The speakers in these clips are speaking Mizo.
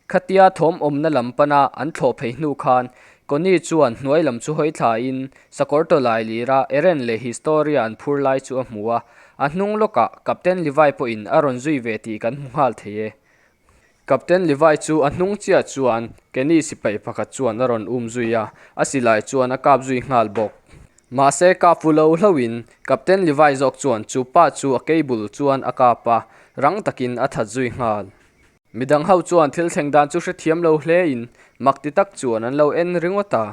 Khatia thawm awmna lam pana an thlawh phei hnu khan Connie chuan hnuai lam chu hawi thlain sakawr tawlailira Eren leh Historia an phur lai chu a hmu a, a hnung lawkah Captain Levi pawhin a rawn zui ve tih kan hmu nghal thei e. Captain Levi chu a hnung chiah chuan Kenny sipai pakhat chuan a rawn um zui a, a silai chuan a kap zui nghal bawk. Mahse kap fu lo hlauhin Captain Levi zawk chuan chu pa chu a cable chuan a kap a, rang takin a that zui nghal. Midang ho chuan thil thleng dan chu hrethiam lo hlein mak ti tak chuan an lo en ringawt a.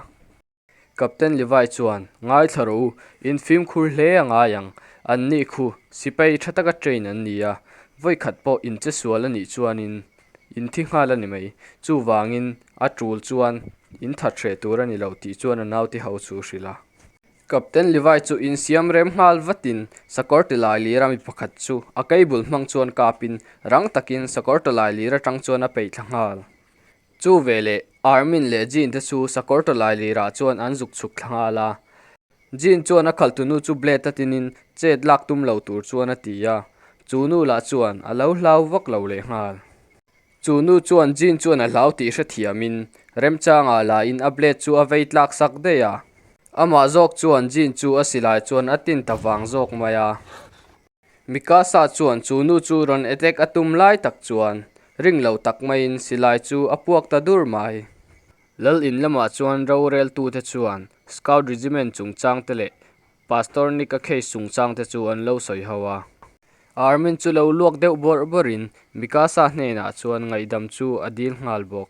Captain Levi chuan, Ngaithla rawh u, in fimkhur hle a ngai ang. An nih khu, sipai tha taka train an ni a, vawi khat pawh in che sual a nih chuanin in thi nghal a ni mai. Chuvangin a tul chuan in that hreh tur a ni lo tih chuan a naute ho chu hrilh a. Captain Levi chu insiam rem nghal vatin sakawr tilai lira mi pakhat chu a cable hmang chuan kapin rang takin sakawr tawlai lir atang chuan a peih thla nghal. Chu veleh Armin leh Jean te chu sakawr tawlai lirah chuan an zuk chhuk thla nghal a. Jean chuan a khalhtunu chu blade a tinin chet lak tum lo tur chuan a ti a, chu nu lah chuan a lo hlau vak lo leh nghal. Chu nu chuan Jean chuan a hlau tih hrethiamin remchangah lain a blade chu a vei tlak sak daih a. Amah zawk chuan Jean chu a silai chuan a tin ta vang zawk mai a. Mikasa chuan chu nu chu rawn attack a tum lai tak chuan ring lo tak maiin silai chu a puak ta dur mai. Lal in lamah chuan roreltute chuan Scout Regiment chungchangte leh Pastor Nick-a case chungchangte chu an lo sawi ho a. Armin chu lo luak deuh bawrh bawrhin Mikasa hnenah chuan ngaihdam chu a dil nghal bawk.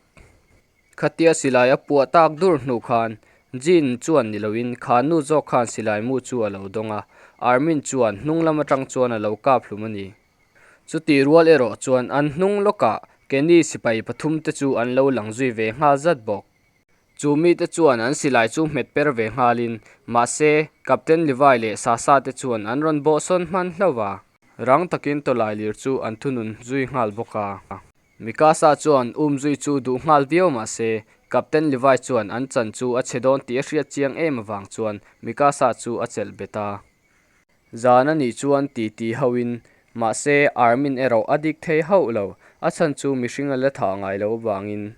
Khatia silai a puah tak dur hnu khan Jean chuan ni loin kha nu zawk khan silai mu chu a lo dawng a, Armin chuan hnung lam atang chuan a lo kap hlum a ni. Chutih rual erawh chuan an hnung lawkah Kenny sipai pathumte chu an lo lang zui ve nghal zat bawk. Chu mite chuan an silai chu hmet per ve nghalin, mahse, Captain Levi leh Sasa te chuan an rawn bawhsawn hman hlauh va. Rang takin tawlailir chu an thunun zui nghal bawk a. Mikasa chuan um zui chu duh nghal viau mahse, Captain Levi chuan an chan chu a chhe dawn tih a hriat chiang em avang chuan Mikasa chu a chelh bet a. Zan a nih chuan ti ti hauhin, mahse Armin erawh a dik thei hauh lo, a chhan chu mihring a la thah ngai loh avangin.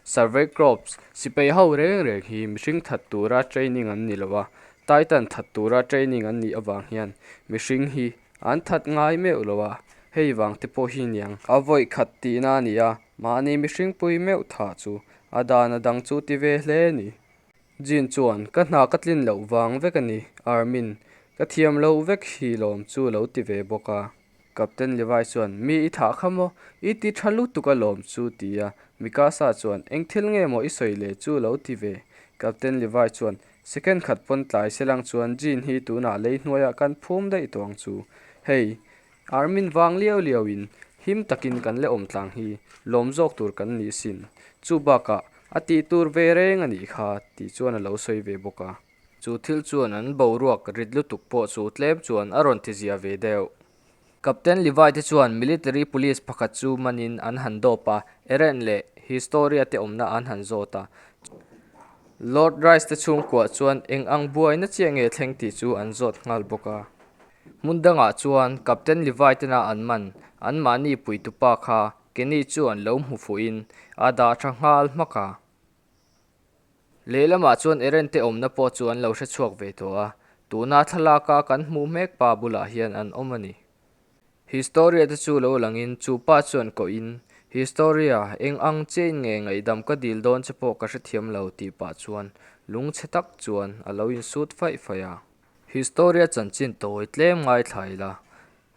Survey Corps sipai ho reng reng hi mihring that tura training an ni lo a, Titan that tura training an nih avang hian mihring hi an that ngai meuh lo a, hei vang te pawh hi niang. A vawi khat tihna a ni a, mahni mihring pui meuh thah chu a dan a dang chu ti ve hle a ni. Jean chuan, Ka hna ka tlin loh vang vek a ni, Armin. Ka thiam loh vek hi lawm chu lo ti ve bawk a. Captain Levi chuan, Mi i thah kha maw? I ti tha lutuk a lawm chu ti a. Mikasa chuan, Eng thil nge maw i sawi le chu lo ti ve. Captain Levi chuan, Second khat pawn tlai selang chuan Jean hi tunah lei hnuaiah kan phum daih tawh ang chu. Hei, Armin vang liau liau in him takin kan la awm tlang hi lawm zawk tur kan ni sin. Chu bakah a tih tur ve reng a nih kha tih chuan a lo sawi ve bawk a. Chu thil chuan an boruak rit lutuk pawh chu tlem chuan a rawn ti zia ve deuh. Captain Levi te chuan military police pakhat chu manin an han dawp a, Eren leh Historia te awmna an han zawt a. Lord Rice te chhungkuah chuan eng ang buaina chiah nge thleng tih chu an zawt nghal bawk a. Hmun dangah chuan Captain Levi tena an man, anmahni puitupa kha Kenny chu an lo hmu fuhin a dah tha nghal hmak a. Lehlamah chuan Eren te awmna pawh chu an lo hre chhuak ve tawh a, tuna thlalaka kan hmuh hmek pa bulah hian an awm a ni. Historia te chu lo langin chu pa chuan kohin, Historia, eng ang chiain nge ngaihdam ka dil dawn che pawh ka hrethiam lo tih pah chuan lungchhe tak chuan a lo insut faih faih a. Historia chanchin tawi tlem ngaithla ila,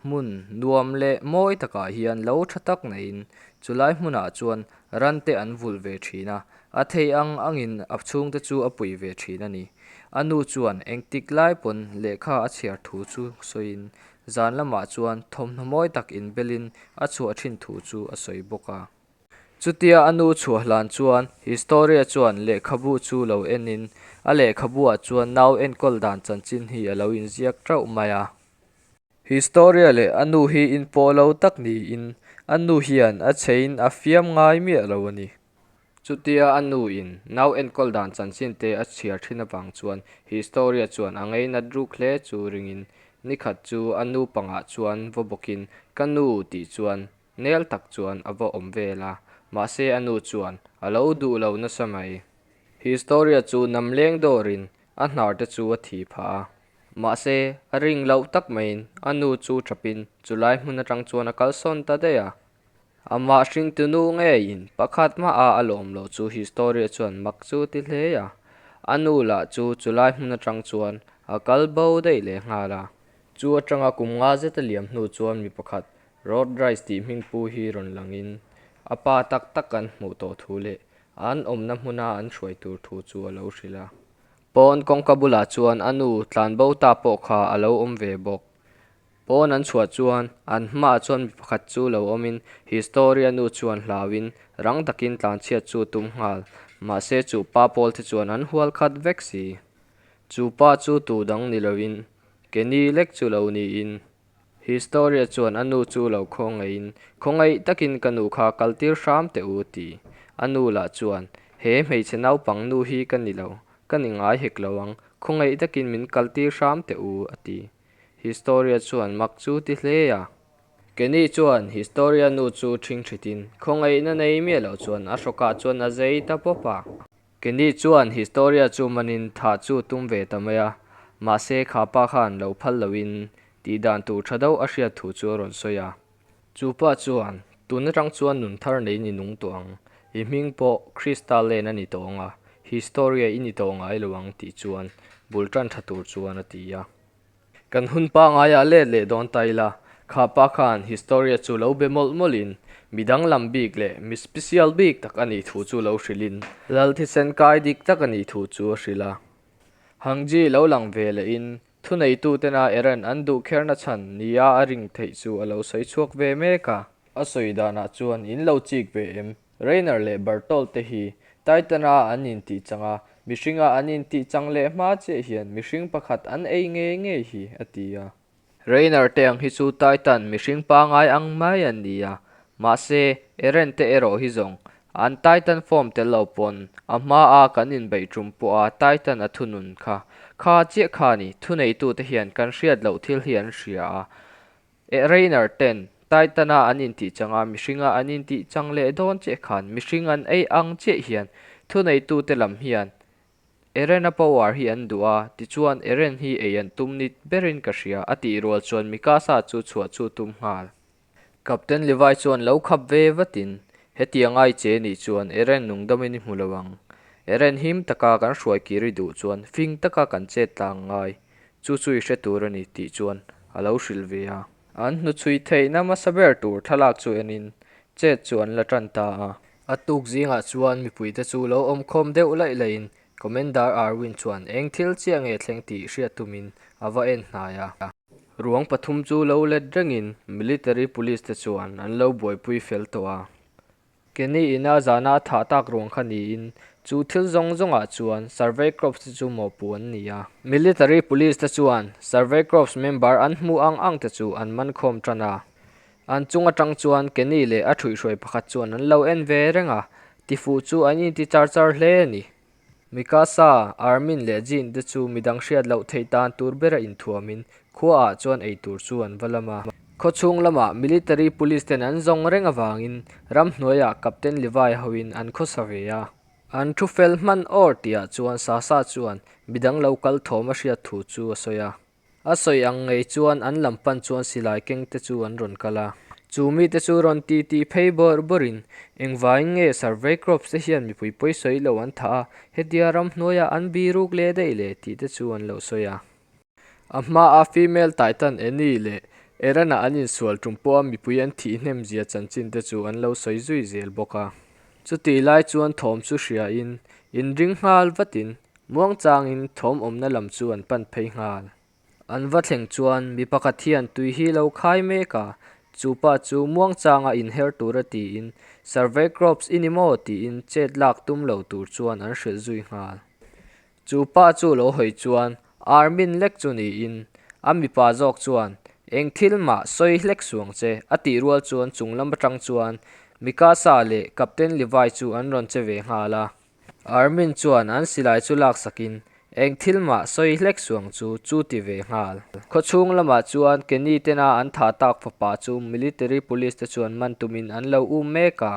hmun nuam leh mawi takah hian lo tha tak neiin chulai hmunah chuan ran te an vulh ve thin a, a thei ang angin a chhungte chu a pui ve thin a ni. A nu chuan engtik lai pawn lehkha a chhiar thu chu sawiin zan lamah chuan thawmhnaw mawi tak inbelin a chhuah thin thu chu a sawi bawk a. Chutia a nu chhuah hlan chuan Historia chuan lehkhabu chu lo enin a lehkhabuah chuan nau enkawl dan chanchin hi a lo inziak tauh mai a. Historia leh a nu hi inpawh lo tak niin a nu hian a cheiin a fiam ngai miah lo a ni. Chutia a nu in nau enkawl dan chanchin te a chhiar thin avang chuan Historia chuan a ngeinat ruk hle chu ringin nikhat chu a nu pangah chuan vaw bawkin ka nu tih chuan Nel tak chuan a va awm vel a, Mahse a nu chuan a lo duh lo nasa mai. Historia chu nam leng dawrin a hnar te chu a thi phah a. Mahse a ring loh tak maiin a nu chu thapin chulai hmun atang chuan a kalsawn ta daih a. Amah hringtunu ngeiin pakhat hmaah a lawm loh chu Historia chuan mak chu ti hle a. A nu lah chu chulai hmun atang chuan a kal bo daih leh nghal a. Chu atanga kum nga zet a liam hnu chuan mi pakhat Rod Rice tih hming pu hi rawn langin a pa tak tak an hmuh tawh thu leh an awmna hmuna an hruai tur thu chu a lo hrilh a. Pawn kawngka bulah chuan a nu tlanbo ta pawh kha a lo awm ve bawk. Pawn an chhuah chuan an hmaah chuan mi pakhat chu lo awmin Historia nu chuan hlauin rang takin tlanchhiat chu tum nghal. Mahse chu pa pawl te chuan an hual khat vek si. Chu pa chu tu dang ni loin Kenny lek chu lo niin Historia chuan a nu chu lo khawngaihin, Khawngaih takin ka nu kha kal tir hram teh u ti. A nu lah chuan, He hmeichhe naupang nu hi ka ni lo, ka ni ngai hek lo ang, khawngaih takin min kal tir hram teh u a ti. Historia chuan mak chu ti hle a. Kenny chuan Historia nu chu ṭhingṭhitin, khawngaihna nei miah loh chuan a hrawkah chuan a zei ta pawp a. Kenny chuan Historia chu manin thah chu tum ve ta mai a, mahse kha pa khan lo phal loin tih dan tur tha deuh a hriat thu chu a rawn sawi a. Chu pa chuan, Tun atang chuan nun thar neiin i nung tawh ang, i hming pawh Krista Lane a ni tawh ang a, Historia i ni tawh ngai lo ang tih chuan bul tan tha tur chuan a ti a. Kan hun pangaiah let leh dawn ta ila, kha pa khan Historia chu lo be mawlh mawlhin mi danglam bik leh mi special bik tak a nih thu chu lo hrilhin lal thisen kai dik tak a nih thu chu a hrilh a. Hangji lo lang ve lehin thuneitutena Eren an duh kherna chhan nia a ring theih chu a lo sawi chhuak ve mek a. A sawi danah chuan in lo chik ve em? Rainer leh Bertolt te hi Titan-a an intih chang a, mihringa an intih chang leh hma chiah hian mihring pakhat an ei ngei ngei hi, a ti a. Rainer te ang hi chu Titan mihring pangai ang mai an ni a, mahse Eren te erawh hi zawng an Titan form tel lo pawn a hmaa kan inbeih tum pawha Titan a thunun kha kha chiah kha a ni, thuneitute hian kan hriat loh thil hi an hria a, Rainer ten Titan-a an intih changa mihringa an intih chang leh dawn chiah khan mihring an ei ang chiah hian thuneitute lam hian Eren-a power hi an duh a, tichuan Eren hi ei an tum ni berin ka hria a tih rual chuan Mikasa chu chhuah chu tum nghal. Captain Levi chuan lo khap ve vatin, Hetiang ai che nih chuan Eren nungdamin i hmu lo ang. Eren him taka kan hruai kir i duh chuan fing taka kan chet tlang ngai. Chu chu i hre tur a ni tih chuan a lo hrilh ve a. An hnuchhui theihna hmasa ber tur thlalak chu enin chet chu an la tan ta a. A tuk zingah chuan mipuite chu lo awm khawm deuh laih laihin Commander Arwin chuan eng thil chiah nge thleng tih hriat tumin a va en hnai a. Ruang pathum chu lo let rengin Military Police te chuan an lo buaipui fel tawh a. Kenny ina zana a thah tak ruang kha niin chu thil zawng zawngah chuan Survey Corps te chu mawhpuh an ni a. Military Police te chuan Survey Corps member an hmuh ang ang te chu an man khawm tan a. An chung atang chuan Kenny leh a thuihhruai pakhat chuan an lo en ve reng a, tifuh chu an inti char char hle a ni. Mikasa, Armin leh Jean te chu midang hriat loh theih tan tur bera inthuamin khuaah chuan ei tur chu an va lam a. Khaw chhung lamah military police ten an zawng reng avangin ramhnuaiah Captain Levi hoin an khawsa ve a. An thu fel hman awr tihah chuan Sasa chuan midang lo kal thawm a hriat thu chu a sawi a. A sawi ang ngei chuan an lam pan chuan silai keng te chu an rawn kal a. Chu mite chu rawn ti tih phei bawrh bawrhin, Engvaiin nge Survey Corps te hian mipui pawi sawi lo an thah a, hetia ramhnuaiah an biruk leh daih le tih te chu an lo sawi a. A hmaa female Titan Annie leh Eren-a an insual tum pawha mipui an thih hnem zia chanchin te chu an lo sawi zui zel bawk a. Chutih lai chuan thawm chu hriain, inring nghal vatin Muangchangin thawm awmna lam chu an pan phei nghal. An va thleng chuan mi pakhat hian tui hi lo khai mek a, chu pa chu muangchanga inher tura tiin Survey Corps i ni maw? tiin chet lak tum lo tur chuan an hrilh zui nghal. Chu pa chu lo hawi chuan Armin lek chu niin a mipa zawk chuan Eng thil mah sawi hlek suang che a tih rual chuan chung lam atang chuan Mikasa leh Captain Levi chu an rawn che ve nghal a. Armin chuan an silai chu laksakin eng thil mah sawi hlek suang chu chu ti ve nghal. Khawchhung lamah chuan Kenny tena an thah tak fapa chu military police te chuan man tumin an lo um mek a.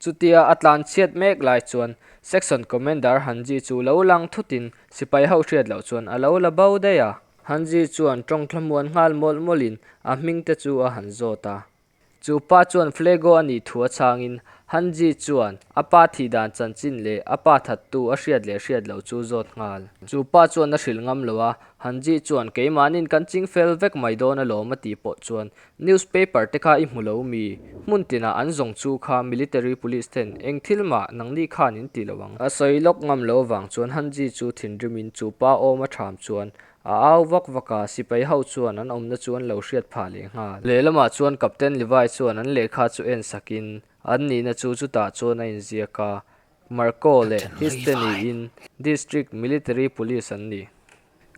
Chutia a tlan chhiat mek lai chuan Section Commander Hanji chu lo lang thutin sipai ho hriat loh chuan a lo la bo daih a. Hanji chuan tawng thlamuan nghal mawlh mawlhin a hming te chu a han zawt a. Chu pa chuan Flego a nih thu a chhangin Hanji chuan a pa thih dan chanchin leh a pa thattu a hriat leh hriat loh chu zawt nghal. Chu pa chuan a hrilh ngam lo a, Hanji chuan keimahnin kan ching fel vek mai dawn alawm a tih pawh chuan Newspaper te kha i hmu lo mi? Hmun tinah an zawng chu kha Military Police ten eng thil mah nangni khan in ti lo ang. A sawi lawk ngam lo avang chuan Hanji chu thinrimin chu pa awm a ṭham chuan A au vak vak a, sipai ho chuan an awmna chu an lo hriat phah leh nghal. Lehlamah chuan Captain Levi chuan an lehkha chu en sakin an nihna chu chutah chuan a inziak a, Marco leh Histe niin District Military Police an ni.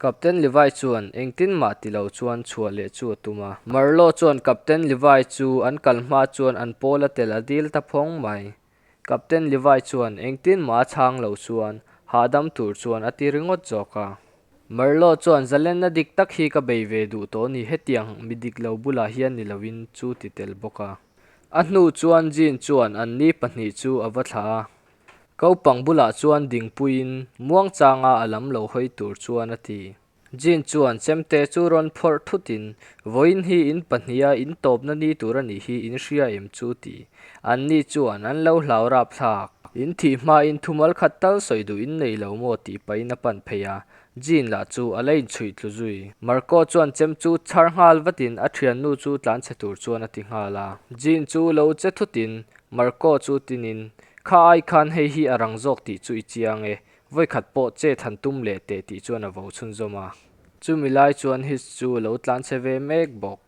Captain Levi chuan engtin mah ti lo chuan chhuah leh chu a tum a. Marlo chuan Captain Levi chu an kal hma chuan an pawl a tel a dil ta phawng mai. Captain Levi chuan engtin mah a chhang lo chuan hahdam tur chuan a ti ringawt zawk a. Merlo chuan zalenna dik tak hi ka bei ve duh tawh ni hetiang mi dik lo bulah hian ni loin chu ti tel bawk a. A hnu chuan Jean chuan an ni pahnih chu a va thlah a. Kopang bulah chuan dingpuiin muangchanga a lam lo hawi tur chuan a ti. Jean chuan chemte chu rawn phawrh thutin, Vawiin hi in pahniha in tawpna ni tur a nih hi in hria em chu ti. Anni chuan an lo hlau rap thlak. In thih hmain thumal khat tal sawi duh in nei lo maw tih pahin a pan phei a, Jean lah chu a la inchhuih tlu zui. Marco chuan chem chu chhar nghal vatin a thiannu chu tlanchhe tur chuan a ti nghal a. Jean chu lo che thutin Marco chu tinin, Kha ai khan hei hi a rang zawk tih chu i chiang e, Vawikhat pawh chet han tum leh teh tih chuan a vo chhunzawm a. Chumi lai chuan Hitch chu a lo tlanchhe ve mek bawk.